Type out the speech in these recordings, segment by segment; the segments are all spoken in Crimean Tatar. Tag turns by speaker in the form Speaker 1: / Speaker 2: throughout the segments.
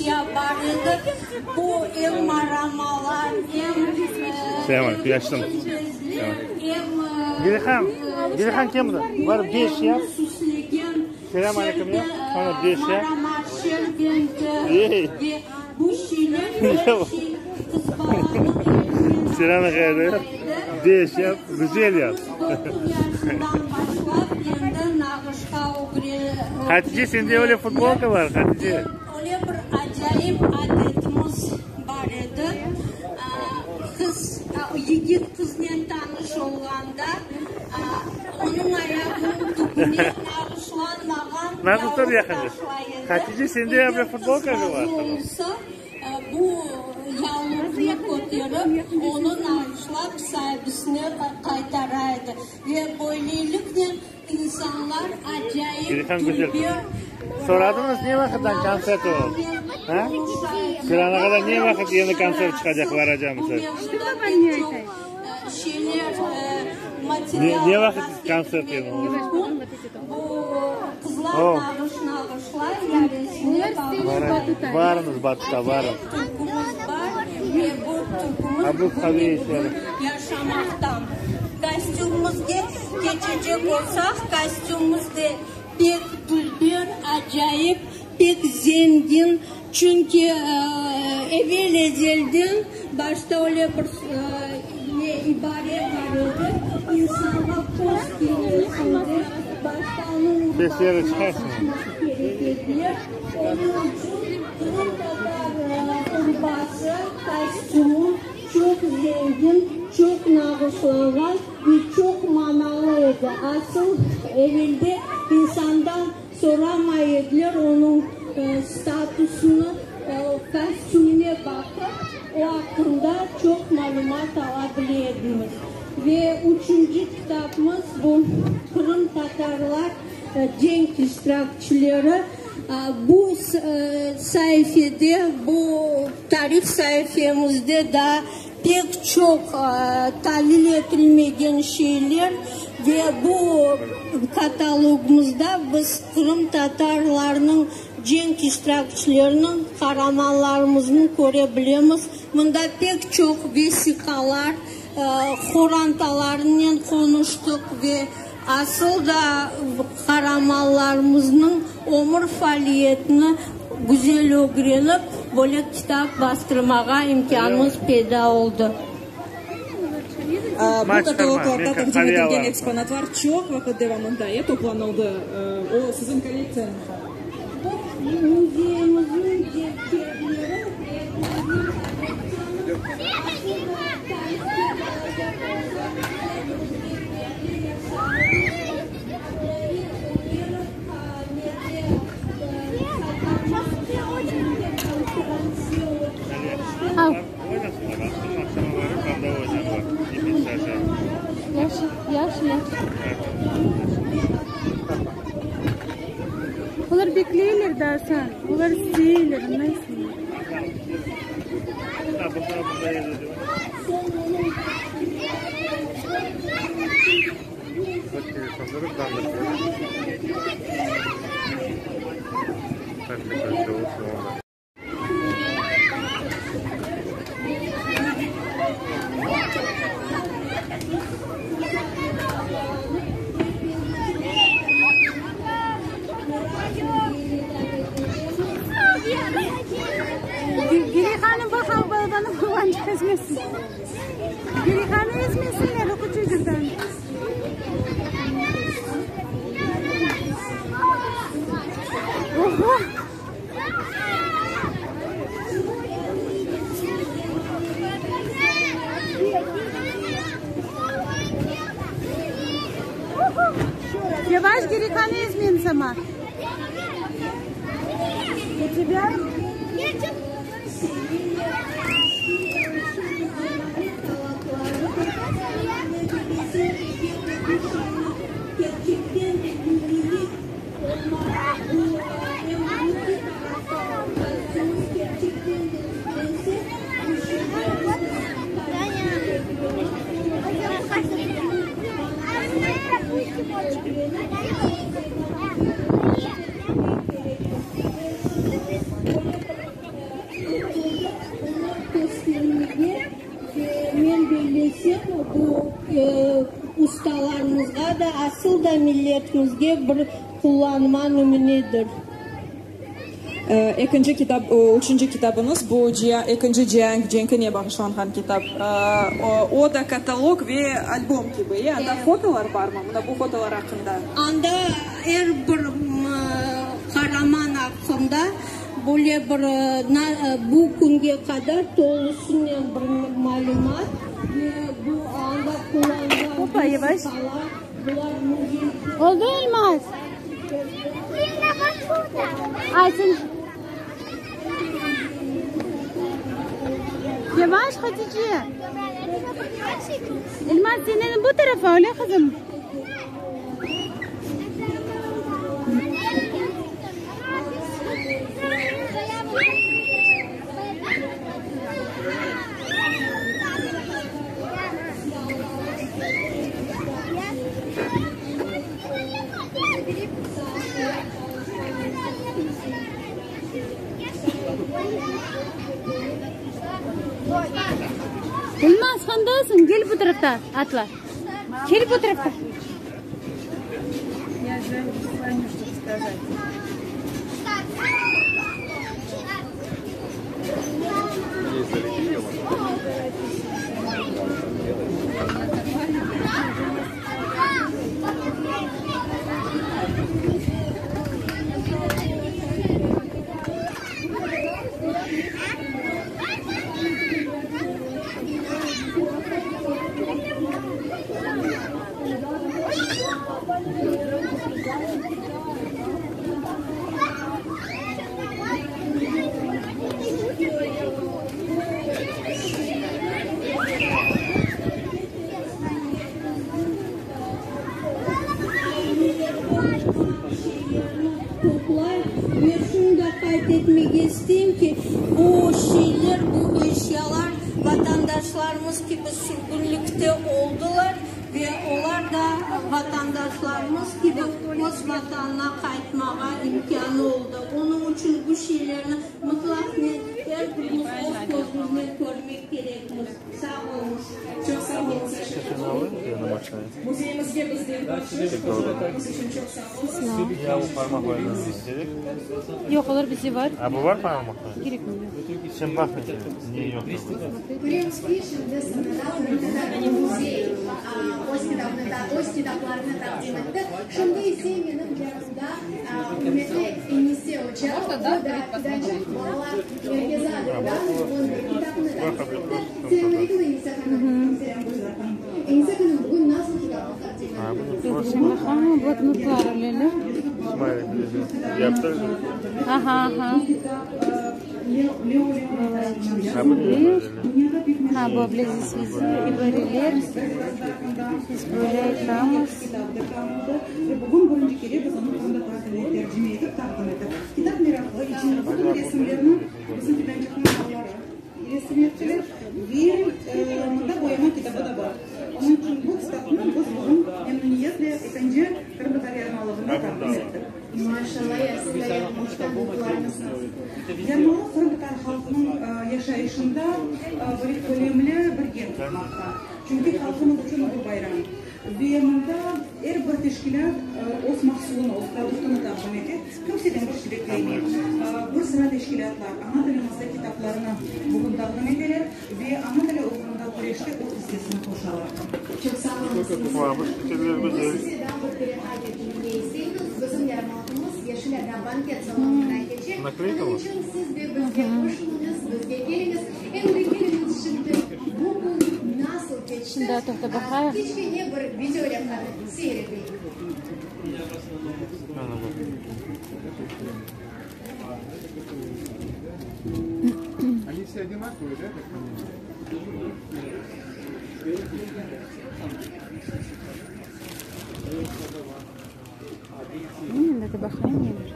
Speaker 1: Kolleksiya bar edi. Bu em maramalar, em em süslegen marama, şerbenti ve bu şeyler, er şey qız balanıñ elinen edi. Doquz yaşından başlap endi nağışqa
Speaker 2: Hatice, sende öyle futbolka bar, Hatice.
Speaker 1: Öyle bir acayip adetimiz bar edi, qız, yigit qıznen tanış olğanda, onıñ ayağınıñ tübüne nağışlanmağan yavluq taşlay edi.
Speaker 2: Hatice, sende
Speaker 1: Eger qız razı olsa, bu yavluqnı köterip, onı nağışlap saibisine qaytara edi. Ve böyleliknen İnsanlar acayip
Speaker 2: Gülhan güzel
Speaker 1: dülber,
Speaker 2: Soradıñız ne vaqıttan kontsert o? Ha? Sıranağada ne vaqıt yeni kontsert çıqacaq varacamız
Speaker 1: Bu
Speaker 2: siz?
Speaker 1: mevzuda pek çoq şeyler,
Speaker 2: Ne, ne
Speaker 1: material
Speaker 2: vaqıt
Speaker 1: rast
Speaker 2: kontsert
Speaker 1: ketirmek
Speaker 2: yeni o?
Speaker 1: mümkün. Bu qızlar
Speaker 2: O.
Speaker 1: nağış nağışlay, yaresine bağışlay.
Speaker 2: Varıñız Batut'a, varıñ.
Speaker 1: Acayip türkümiz bar ve bu türkümiz
Speaker 2: Ha bu
Speaker 1: bugün
Speaker 2: qave
Speaker 1: de
Speaker 2: işleri.
Speaker 1: bugün yaşamaqta. Kostümimizge keçecek olsaq, kostümimiz de pek dülber, acayip, pek zengin, çünki evel-ezelden başta öyle bir ne ibare bar edi, insanğa post kiydirgende başta onıñ
Speaker 2: Sesleri
Speaker 1: urbasını
Speaker 2: çıqarsın.
Speaker 1: seçmek kerek ediler. Onıñ içün qırımtatar urbası, kostümi çoq zengin, çoq nağışlanğan ve çoq manalı edi. Asıl, evelde insandan soramay ediler, onıñ statusını, kostümine baqıp, o aqqında çoq malümat ala bile ediñiz. Ve üçünci kitapımız bu Qırımtatarlar cenk iştirakçileri. Bu saifede, bu tarih saifemizde daa pek çoq talil etilmegen şeyler ve bu katalogımızda biz qırımtatarlarnıñ cenk iştirakçileriniñ qaramanlarımıznı köre bilemiz. Mında pek çoq vesiqalar, qorantalarınen qonuştıq ve Asıl da qaramanlarımıznıñ ömür faaliyetini güzel ögrenip, böyle kitap bastırmağa imkânımız peyda oldı.
Speaker 3: Bu kataloglarda taqdim etilgen eksponatlar çoq vaqıt devamında toplanıldı. O, siziñ kollektsiyañızda.
Speaker 1: Bu müzeyimizniñ defterleri ve bizim kollektsiyamız asıl da tarihke baracaq olsaq, bir defterli yaşağımız Abdulhamit Umerov nede Qatarman konferansiye olıp çalıştı.
Speaker 4: Olar bekleyler daa sen, olar isteyler, añlaysıñmı? Girihanı baqal balabanı quvançıq ezmesin. Girihanı ezmesinler o küçücükten. Oho! Yavaş Girihanı ezmeyin sama. У тебя?
Speaker 1: Ustalarımızğa da, asıl da milletimizge bir qullanma nümünedir.
Speaker 3: Ekinci kitap, üçünci kitabıñız, bu Ekinci cian cenkine bağışlanğan kitap. O da katalog ve albom kibi, e? Anda fotolar barmı? Mına bu fotolar aqqında.
Speaker 1: Anda er bir qaraman aqqında böyle bir bu künge qadar tolusınen bir malümat ve bu anda qullanılğan vesiqalar, bular müzey.
Speaker 4: Oldı, Elmaz? Aytın. Yavaş, Hatice. Elmaz, sen endi bu tarafa, öyle qızım? Elmaz, qandasıñ? Kel bu tarafta, atla. Kel bu tarafta.
Speaker 1: Toplay ve şunı da qayd etmege isteyim ki, bu şeyler, bu eşyalar vatandaşlarımız kibi sürgünlikte oldılar ve olar da vatandaşlarımız kibi öz Vatanına qaytmağa imkânı oldı. Onıñ içün bu şeylerni mıtlaqnen er birimiz öz közümiznen körmek kerekmiz. Sağ oluñız.
Speaker 3: Çoq sağ oluñız, Ayşe hanım. Müzeyimizge bizden bahşış qoşqanıñız içün çoq sağ oluñız.
Speaker 2: Ya bu parmaqlardan istedik.
Speaker 4: Yoq, olar bizde bar.
Speaker 2: A bu var parmaqlar?
Speaker 4: Kerekmi? Yoq.
Speaker 2: Sen baq ne yoq.
Speaker 5: Köremiz ki, şimdi sanada qırımtatar müzey öz kitabını, öz kitaplarını taqdim etti. Şimdi ise menim yanımda ürmetli Enise oca, o da Fidançıq balalar merkezi adından bugün bir kitapnı taqdim etti. Selâm aleyküm, Enise hanım. Selâm, Gülzar hanım. Enise hanım, bugün nasıl kitapnı taqdim ettiñiz?
Speaker 4: Bloknotlar öyleli. Aha, aha. Ha, bu ablezi ibareler biz böyle aytamız.
Speaker 6: Bugün birinci kere biz onı qırımtatar tiline tercime etip taqdim ettik. Kitap meraqlı, içinde bütün resimlerni bizim Fidançıqnıñ balaları resim ettiler ve mında boyama kitabı da bar. Onıñ içün bu kitapnı biz bugün memnüniyetle ekinci qırımtatar yarmalığında taqdim ettik.
Speaker 5: Maşallah, ya siz de yarmalıqtan duyğularıñız nasıl?
Speaker 6: Yarmalıq qırımtatar halqınıñ yaşayışında bir önemli bir yer tutmaqta. Çünki halqımız içün bu bayram. Ve mında er bir teşkilât öz mahsulını, öz produktını taqdim ete, kimseden bir şey beklemey. Bir sıra teşkilâtlar ana tilimizde kitaplarını bugün taqdim eteler ve ana tili oğrunda küreşte öz issesini qoşalar.
Speaker 5: Çoq sağ oluñız, Biz size daa bir kere qayd etmege isteymiz, bizim yarmalığımız Yeşil Ada banket salonında keçe. Onıñ içün siz de bizge qoşulıñız, bizge keliñiz. Em de keliñiz şimdi bu kün nasıl keçti,
Speaker 4: Şimdi toqta baqayıq.
Speaker 5: kiçkene bir video levhanı seyir eteyik.
Speaker 4: Şimdi baqayım ne bar.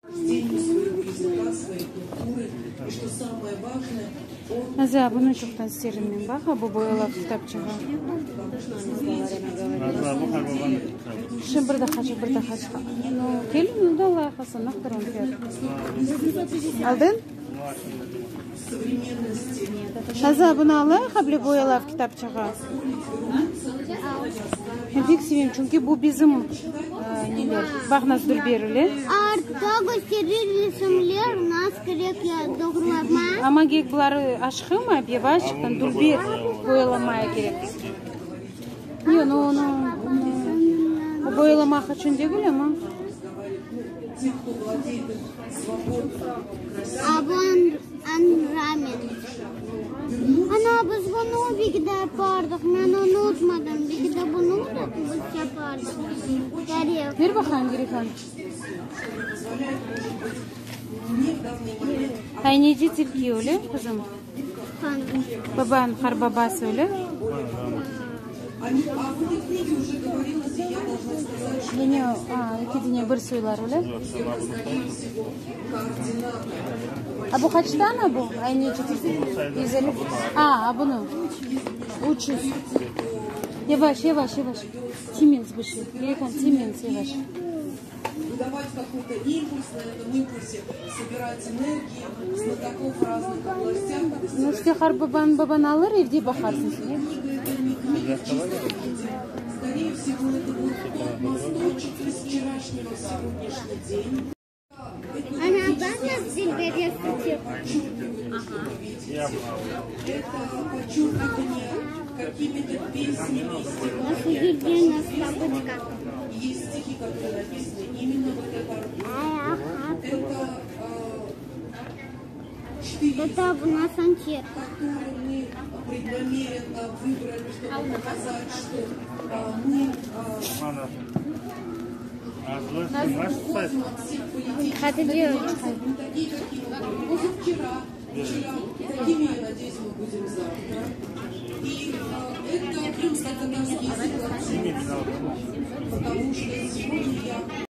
Speaker 7: Рождению своего языка, своей культуры. И что самое важное.
Speaker 4: Naza, bunı çoqtan isterim men, baq, a bu boyalav kitapçığı.
Speaker 2: Nazlı, bu qartbabanıñ kitabı.
Speaker 4: Şimdi bir daha çık, bir daha çık. Nu, kel, nu da alayıq, ne qadar onıñ fiyatı. Aldın? Naza, bunı alayıq, a bile boyalav kitapçığı. Men pek sevem, çünki bu bizim neler, baq nasıl dülber öyle.
Speaker 7: Artta gösterir resimler, nas kerek ya doğrulama.
Speaker 4: Amma kerek buları aşqıma, yavaşçıqtan dülber boyalamaya kerek. Yoq, no, no, o boyalamaq içün degil, amma.
Speaker 7: A bu anramen. Ana, biz bunı bir de yapardıq, men unutmadım. Bir de bunı da biz yapardıq. Kerek.
Speaker 4: Ber baqayım, Girihan. Ayneci tilki öyle, qızım? Babañ, qarbabası öyle? Yine, a, eki dene bir soylar öyle? A bu qaçtan a bu? Ayneci tilki? 150. A, a bunı? 300. Yavaş, yavaş, yavaş. Tiemens bir şey. Girihan, Tiemens, yavaş.
Speaker 8: Выдавать какой-то импульс, на этом импульсе собирать энергии знатоков в разных областях.
Speaker 4: Nu, işte qartbabañ, babañ alır, evde baqarsıñ sen, e?
Speaker 8: Скорее всего, это будет тот мосточек из вчерашнего в сегодняшний день.
Speaker 7: Ana, baq nasıl dülber yastıçıq.
Speaker 8: Это подчеркивание какими-то песнями,
Speaker 7: Nasıl dülber, nasıl бабочка.
Speaker 8: Есть стихи, которые написаны именно в этой парке. Это четыре
Speaker 7: Это у нас анчер.
Speaker 8: которые мы преднамеренно выбрали, чтобы показать, что мы
Speaker 2: Nazlı, sen nasıl saysın?
Speaker 8: от всех политических
Speaker 4: Hadi девочка.
Speaker 8: не такие, какие мы были позавчера, вчера, такими, я надеюсь, мы будем завтра. И это крымско-татарский язык, потому что сегодня я.